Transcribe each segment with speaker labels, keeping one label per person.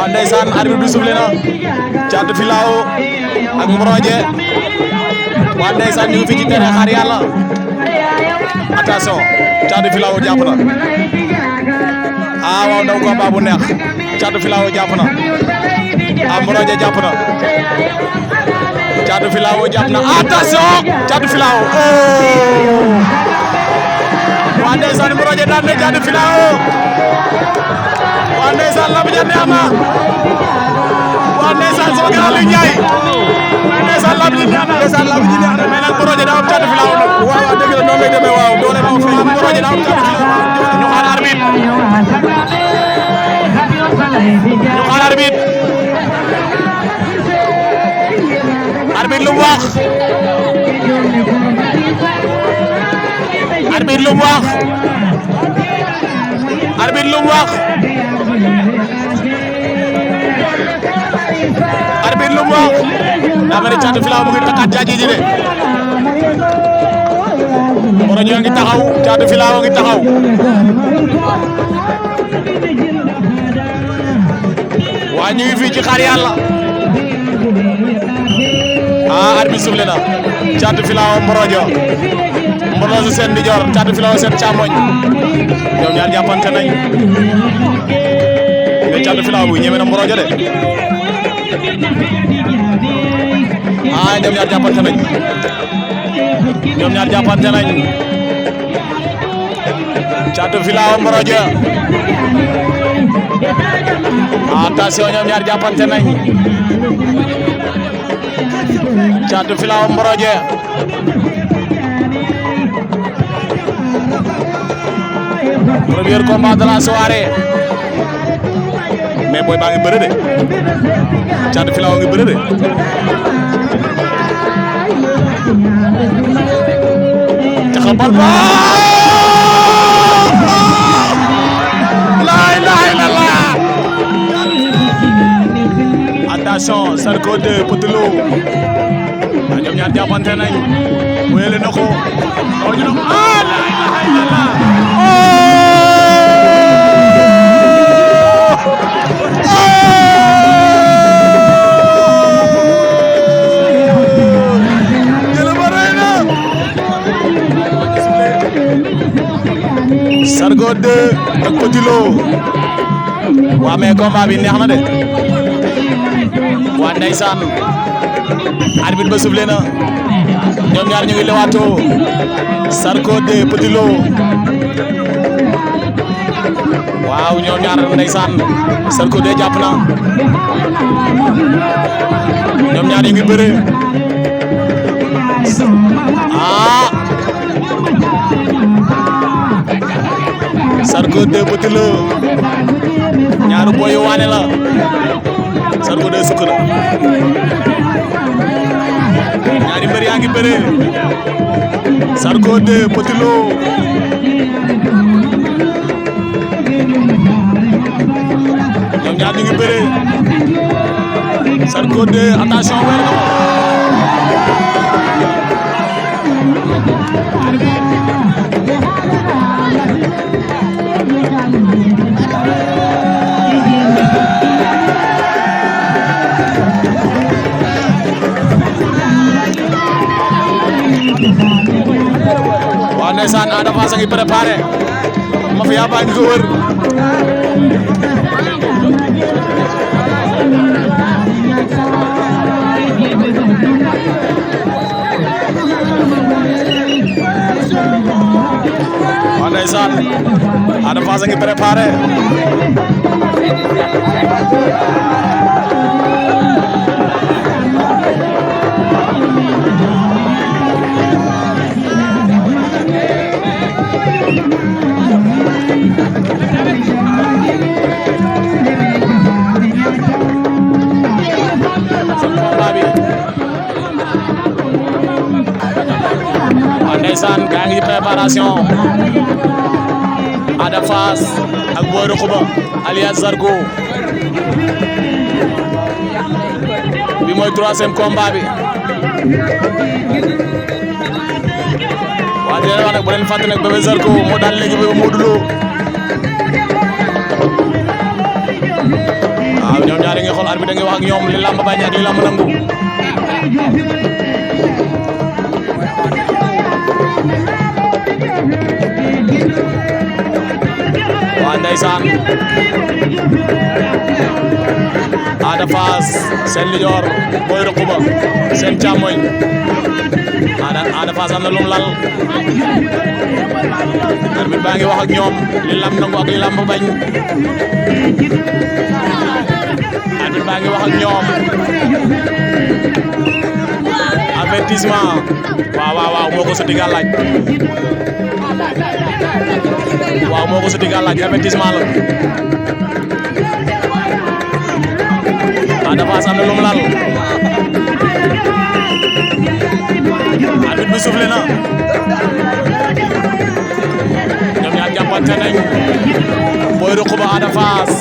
Speaker 1: waa ndeysaan arbitre bi soufflé na Thiatou Filao ak Mbrodje waa ndeysaan ñu ngi fi ci terrain Xaar Yàlla attention Thiatou Filao jàpp na ah waaw ndaw combat bu neex Thiatou Filao jàpp na ah Mbrodje jàpp na Thiatou Filao jàpp na attention Thiatou Filao waa ndeysaan Mbrodje daan na Thiatou Filao waa ndeysaan lamb ja neex na waa ndeysaan sama grand Ligue Ndiaye ndeysaan lamb ji neex na ndeysaan lamb ji neex na mais nag Mbrodje daa am Thiatou Filao nag waaw dëgg la noonu lay demee waaw doole moo feeñ Mbrodje daa am Thiatou Filao ñu xaar arbitre arbitre lu mu wax arbitre lu mu wax arbitre lu mu wax arbitre lu mu wax daa mel ni Thiatou Filao mu ngi takkaat jaaji ji de Mbrodje ngi taxaw Thiatou Filao ngi taxaw waa ñu ngi fii ci Xaar Yàlla ah arbitre soufflé na Thiatou Filao Mbrodje seen ndijoor Thiatou Filao seen càmmoñ ñoom ñaar jàppante nañ mais Thiatou Filao bu ñeme na Mbrodje de ah ñoom ñaar jàppante nañ Thiatou Filao Mbrodje attention ñoom ñaar jàppante nañ Thiatou Filao Mbrodje premier combat de la soirée mais boy baa ngi bëre de Thiatou Filao ngi bëre de taxabal ba la ilaha illallah attention Zarko 2 Petit Lo ñoom ñaar jàppante nañ wéyale na ko ñu na ah la ilaha illallah Zarko 2 ak Petit Lo waa mais combat bi neex na de waa ndeysaan arbitre ba soufflé na ñoom ñaar ñu ngi lewaatoo Zarko 2 Petit Lo waaw ñoom ñaar ndeysaan Zarko 2 jàpp na ñoom ñaar ñu ngi bëre ah Zarko 2 Petit Lo ñaaru boy waane la Zarko 2 sukk na ñaari mbër yaa ngi bëre Zarko 2 Petit Lo ñoom ñaar ñu ngi bëre Zarko 2 attention weer na waa ndeysaan Ada Fass a ngi préparé mafia baa ngi ko wër waa ndeysaan Ada Fass a ngi préparé ndeysaan gaa ngi préparation Ada Fass ak Boy Rokuba alias Zarko bi mooy 3e combat bi waa di leen wax nag bu leen fàtte nag Bébé Zarko moo daan léegi Bébé Modou Lo waaw ñoom ñaar ngi xool arbitre ngi wax ak ñoom li lamb bañ ak li lamb nangu waa ndeysaan Ada Fass seen lijoor Boy Rukuba seen càmmoñ Ada Fass am na lum lal arbitre baa ngi wax ak ñoom li lamb nangu ak li lamb bañ arbitre baa ngi wax ak ñoom avertissement waaw moo ko sotti gàllaaj waaw moo ko sotti gàllaaj avertissement la Ada Fass am na lum lal arbitre bi soufflé na ñoom ñaar jàppante nañ Boy Rukuba Ada Fass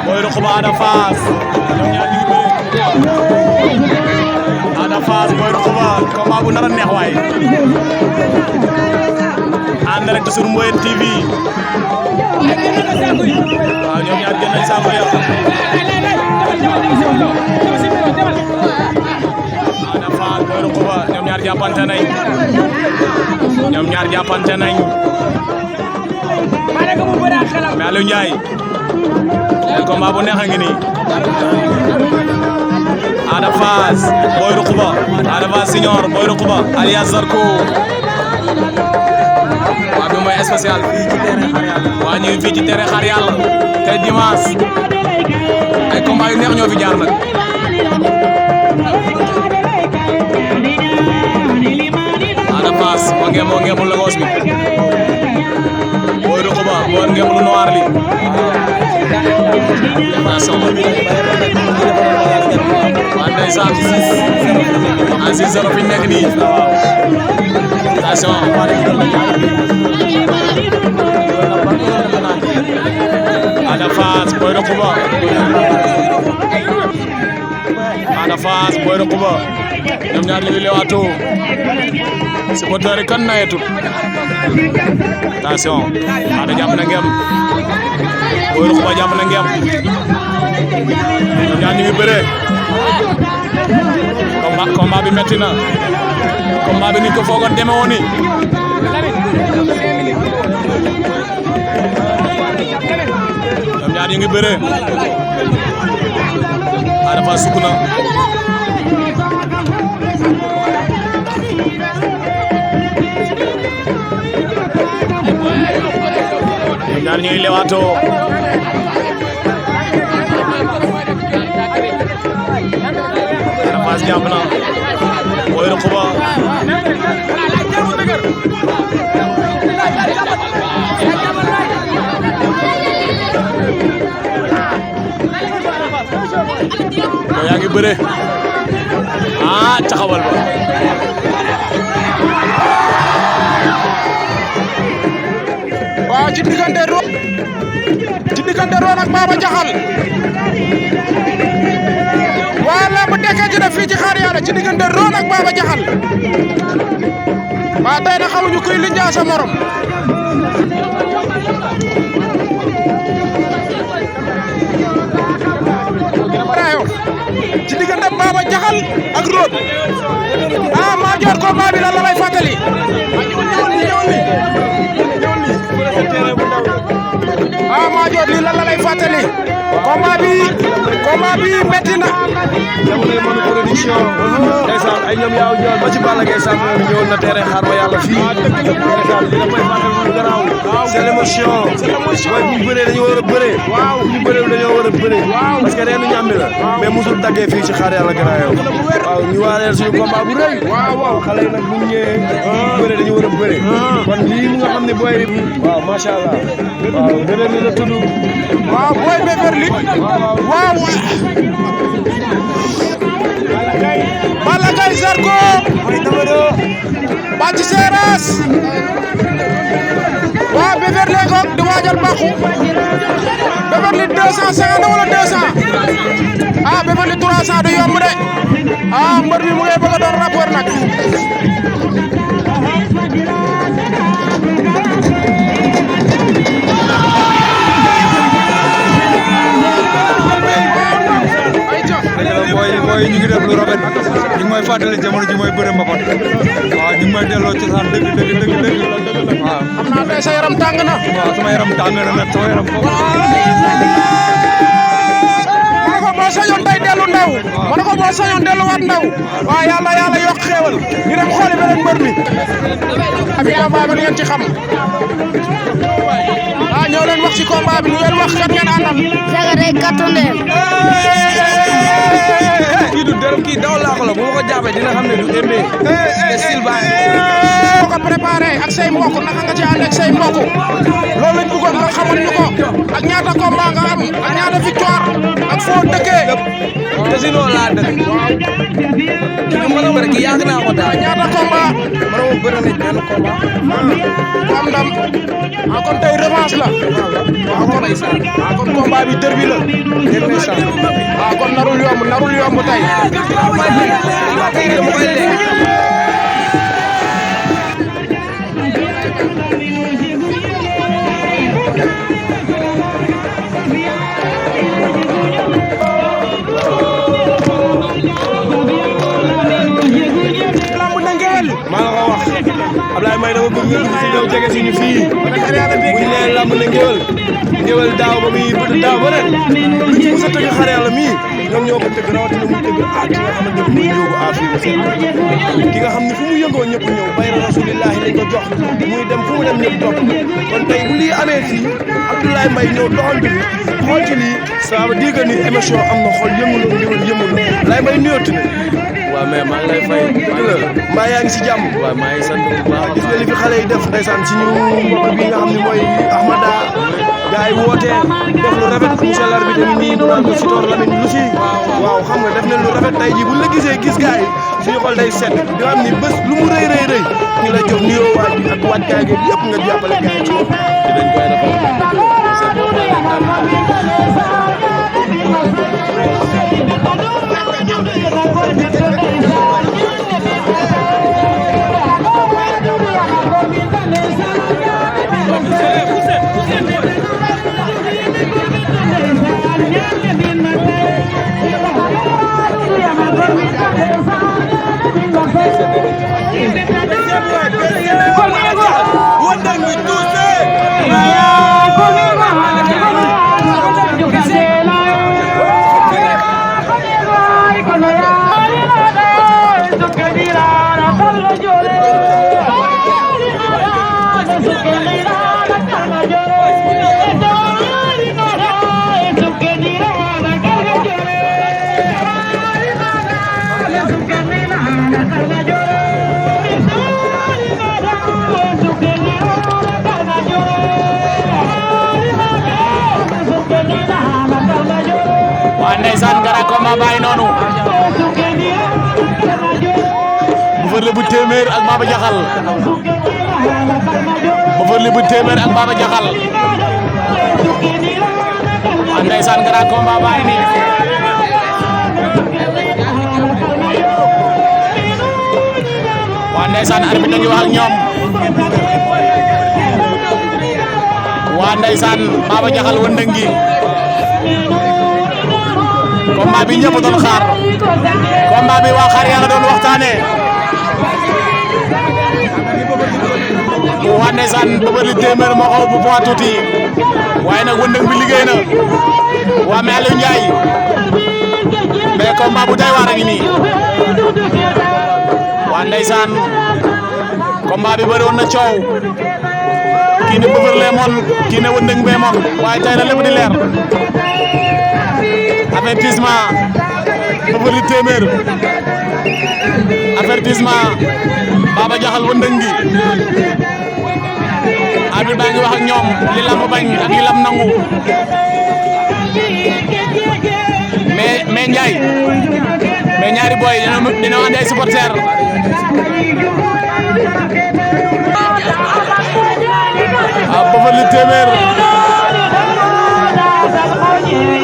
Speaker 1: Boy Rukuba Ada Fass ñoom ñaar ñu ngi bëre Ada Fass Boy Rukuba combat bu nar a neex waay en direct sur Mboyeen TV waaw ñoom ñaar gën nañ saako ya Ada Fass Boy Rukuba ñoom ñaar jàppante nañ mais Aliou Ndiaye combat bu neex a ngi nii Ada Fass Boy Rukuba Ada Fass Senior Boy Rukuba alias Zarko waa bi mooy spécial fii ci terrain Xar Yàlla waa ñu fii ci terrain Xar Yàlla tey dimanche ay combat yu neex ñoo fi jaar nag Ada Fass moo ngeem lu Lagos bi Boy Rukuba moo ngeem lu noir li waa ndeysaan en 6-0 fi ñu nekk nii attention Ada Fass Boy Rukuba Ada Fass Boy Rukuba ñoom ñaar ñu ngi leewaatoo supporteur yi kan nayetu attention Ada jàpp na ngem Boy Rukuba jàpp na ngem ñoom ñaar ñu ngi bëree combat bi metti na combat bi ni ko foogoon deme woon ni ñoom ñaar ñu ngi bëree Ada Fass sukk na ñoom ñaar ñu ngi lewaatoo Ada Fass jàpp na Boy Rukuba Boy yaa ngi bëre taxawal ba
Speaker 2: waaw ci diggante Ron ak Baba Jaxal waa lamb dekkee na fii ci Xar Yàlla ci diggante Ron ak Baba Jaxal waa tey na xamuñu kuy li njaa sa morom ci diggante Baba Jaxal ak Ron Madior combat bi lan la lay fàttali Madior lii lan la lay fàttali combat bi metti na
Speaker 3: jamonoy Manu Production ndeysaan ay ñoom yaaw ñoon ba ci Balla Gaye sax ñëwoon na terrain Xar Yàlla fii ndeysaan li dafay fàttali lu garaaw c'est l'émotion mooy bu ñu bëree dañu war a bëree bu ñu bëree dañoo war a bëree parce que reenu ñàmbi la mais musul daggee fii ci Xar Yàlla garaaw waaw ñu waareel suñu combat bu rëy waaw xale yi nag bu ñu ñëwee bëree dañu war a bëree kon lii mu nga xam ne booy waaw macha allah waaw beneen li la tudd
Speaker 2: waaw Boy Beverly waaw Balla Gaye Zarko Bathie Seras waaw Beverly ngoog di waajal bàqu Beverly 250 wala 200 Beverly 300 du yomb de mbër bi mu ngi bëgg a doon rapport nag
Speaker 4: booy ñu ngi def lu rafet ñu ngi may fàttali jamono ji mooy bëre mbapat waaw ñu ngi may delloo cosaan dëgg waaw.
Speaker 2: xam naa tey sa yaram tàng na.
Speaker 4: waaw sama yaram tàng na nag sama yaram foofu.
Speaker 2: ma ne ko boo sañoon tey dellu ndaw. ma ne ko boo sañoon delluwaat ndaw. waaw yàlla yokk xéewal ñu dem xooli beneen mbër mi. abi combat bi lu ngeen ci xam. ñëw leen wax ci combat bi lu ngeen wax kat ngeen àndal.
Speaker 5: Sega day kattandeer.
Speaker 3: kii du dërëm kii daw laa ko la bu ma ko jàppee dina xam ne du embee. te Sylvain.
Speaker 2: boo ko préparé ak say mbokk naka nga ci ànd ak say mbokk loolu lañ bëggoon nga xamal ñu ko ak ñaata combat nga am ak ñaata victoire ak foo dëkkee.
Speaker 3: te si noonu laa dëkk. kii mën a bëri kii yàgg naa ko daal.
Speaker 2: ñaata combat.
Speaker 3: mën a ma bëri nañ benn combat.
Speaker 2: am ndam. kon tey revanche la. kon combat bi derby la. kon narul yomb tey.
Speaker 3: dama koy lekk. maa la ko wax Ablaye Mbaye dama bëgg nga dugg si ñëw jege si ñu fii bu ñu nee lamb na ngéwél daaw ba muy daaw ba ren lu ci mos a tëgg xare yàlla mii ñoom ñoo ko tëgg rawatina muy tëgg ki nga xamante ne muy yóbbu fii ba seen ki nga xam ne fu mu yëngoo ñëpp ñëw bayra rasulillahi lañ ko jox muy dem fu mu dem ñëpp topp kon tey bu lii amee fii Abdoulaye Mbaye ñëw doxantu bi xool ci lii ça veut dire que ni émission am na xool yëngu na ngéwél yëngu na Abdoulaye Mbaye nuyooti na.
Speaker 6: waaw mais maa ngi lay fay.
Speaker 3: mbaa yaa ngi si jàmm.
Speaker 6: waaw maa ngi sant bu baax.
Speaker 3: gis nga li fi xale yi def ndeysaan si ñu mbokk bi nga xam ne mooy Ahmada gars yi woote def lu rafet monsieur l'arbitre bi nii bu naan ko Sitor Lamine lu si waaw xam nga def nañ lu rafet tey jii buñ la gisee gis gars yi suñu xol day sedd di nga xam ni bés lu mu rëy ñu la jox nuyoo waaj bi ak waaj gaay gi yëpp nga jàppale gars yi ci loolu.
Speaker 6: dinañ koy
Speaker 1: ndeysaan gara combat baay noonu Beubeuli bu téeméer ak Baba Jaxal Beubeuli bu téeméer ak Baba Jaxal ndeysaan gara combat baay ni ndeysaan arbitre ngi wax ak ñoom ndeysaan Baba Jaxal wëndëngi combat bi ñëpp doon xaar combat bi waa xaar yàlla doon waxtaane ndeysaan Beubeuli téeméer moo xaw bu poids tuuti waaye nag wëndëng bi liggéey na mais Aliou Ndiaye mais combat bu doy waar a ngi nii ndeysaan combat bi bëri woon na coow kii ne Beubeuli lee moon kii ne wëndëng bee moon waaye tey na lépp di leer avertissement Beubeuli téeméer avertissement Baba Jaxal wëndëng gi arbitre baa ngi wax ak ñoom li lamb bañ ak li lamb nangu mais Ndiaye mais ñaari boy dina andi ay supporter Beubeuli téeméer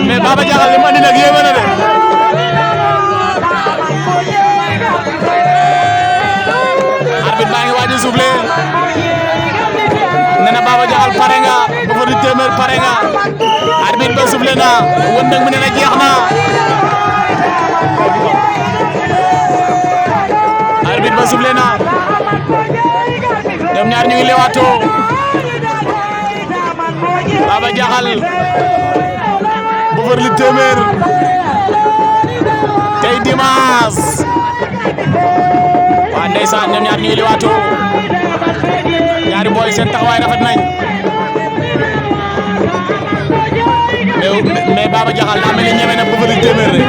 Speaker 1: mais Baba Jaxal li mu andi nag yéeme na de arbitre baa ngi waaj a soufflé nee na Baba Jaxal pare nga Beubeuli téeméer pare nga arbitre ba soufflé na wëndëng mi nee na jeex na arbitre ba sifflé na ñoom ñaar ñu ngi lewaatoo Baba Diakhal Beverly téeméer tey dimanche waa ndeysaan ñoom ñaar ñu ngi lewaatoo ñaari boy seen taxawaay rafet nañ mais Baba Diakhal daa mel ni ñeme na Beverly téeméer rek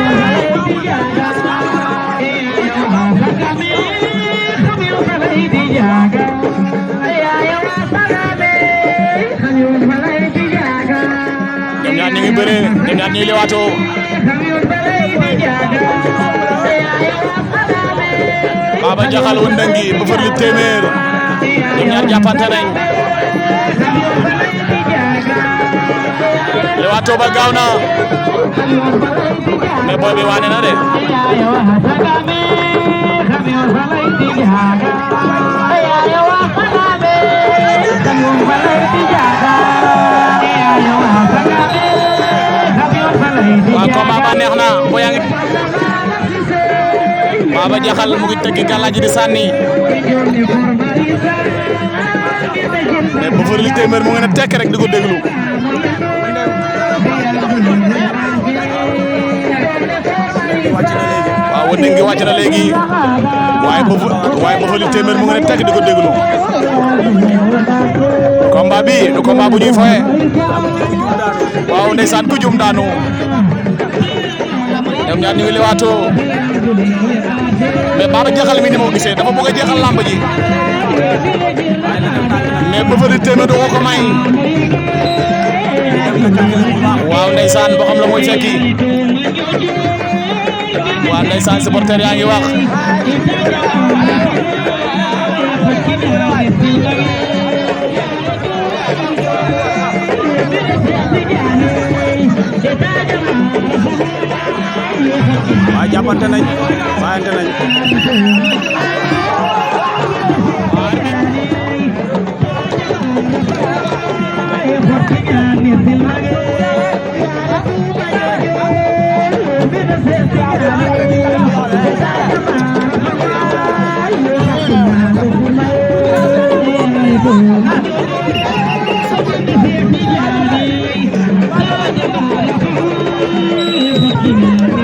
Speaker 1: ñoom ñaar ñu ngi bëree ñoom ñaar ñu ngi lewaatoo Baba Diakhal wu ndangi Beverly téeméer ñoom ñaar jàppante nañ lewaatoo ba gaaw na mais boy bi waane na de waa combat ba neex na bo yaa ngi Baba Diakhal mu ngi teggi gàllaaj di sànni mais Beverly téeméer mu ngi ne tekk rek di ko déglu waaw wënde ngi wàcc na léegi waaye Beverly téeméer mu ngi ne tekk di ko déglu combat bi du combat bu ñuy foye waaw ndeysaan ku jum daanu ñoom ñaar ñu ngi lewaatoo mais Baba Diakhal mi ni moo gisee dafa bëgg a jeexal lamb ji mais Beverly téeméer du ko may waaw ndeysaan boo xam la mooy fekki waaw ndeysaan supporter yaa ngi wax
Speaker 3: waaye jàppante nañ bàyyante nañ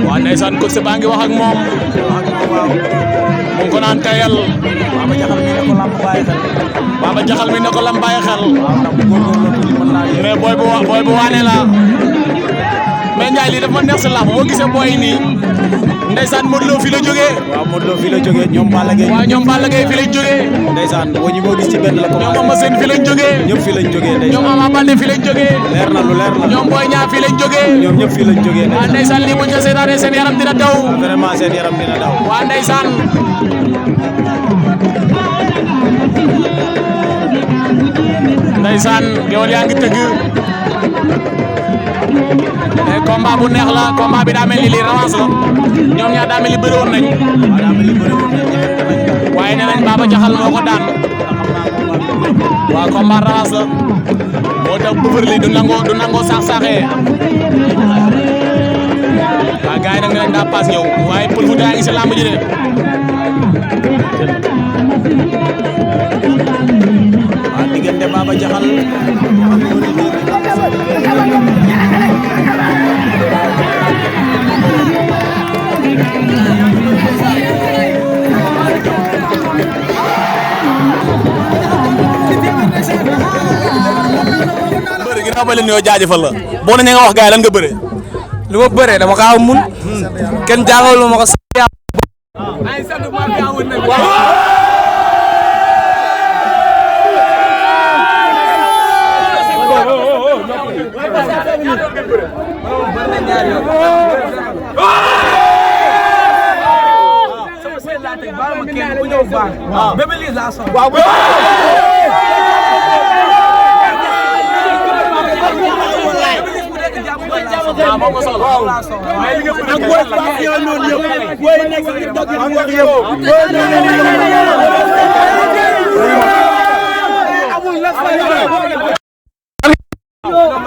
Speaker 1: waa ndeysaan coach baa ngi wax ak moom mu ngi ko naan tayal Baba Diakhal mi ne ko lam bàyyi xel mais booy bu waane la mais Ndiaye lii dafa ma neex si làmb boo gisee booy nii ndeysaan Modou Lo fi la jógee
Speaker 3: waaw Modou Lo fi la jógee ñoom Balla Gaye
Speaker 1: waaw ñoom Balla Gaye fi lañ jógee
Speaker 3: ndeysaan boo ñu moo gis ci benn la
Speaker 1: ñoom Eumeu Sène fi lañ jógee
Speaker 3: ñëpp fi lañ jógee
Speaker 1: ñoom Ama Baldé fi lañ jógee
Speaker 3: leer na lu leer la
Speaker 1: ñoom Boy Niang fi lañ jógee
Speaker 3: ñoom ñëpp fi lañ jógee
Speaker 1: waa ndeysaan lii bu ñu ko seetaanee seen yaram dina daw
Speaker 3: vraiment seen yaram dina daw
Speaker 1: waa ndeysaan ndeysaan Géwël yaa ngi tëgg mais combat bu neex la combat bi daa mel ni lii revanche la ñoom ñaar daa mel ni bëri woon nañ waaye nee nañ Baba Diakhal moo ko daan waaw combat revanche la moo tax Beverly du nangoo saax-saaxee waaw gars yi nag ne nañ daa paas ñëw waaye Pël Fuuta yaa ngi si lamb ji de
Speaker 3: waaw diggante Baba Diakhal
Speaker 1: bëri ginnaaw ba leen ñoo jaajëfal la boo na ña nga wax gars yi lan nga bëre
Speaker 5: lu ma bëree dama kaa mun kenn jàngalu ma ko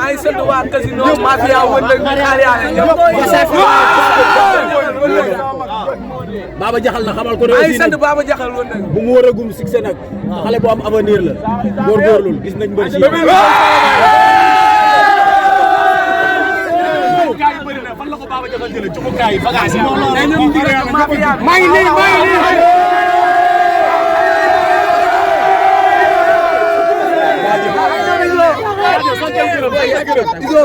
Speaker 5: maa ngi sant waa casino mafia wëndëg xaar yaa ñëpp
Speaker 7: Baba Jaxal na xamal ko ne
Speaker 5: maa ngi sant Baba Jaxal wëndëg
Speaker 7: bu mu war a gum succès nag xale bu am avenir la góorgóorlu gis nañ mbër ci
Speaker 1: fan la ko Baba Jaxal jëlee jumukaay bagage
Speaker 2: maa ngi nii
Speaker 5: Izo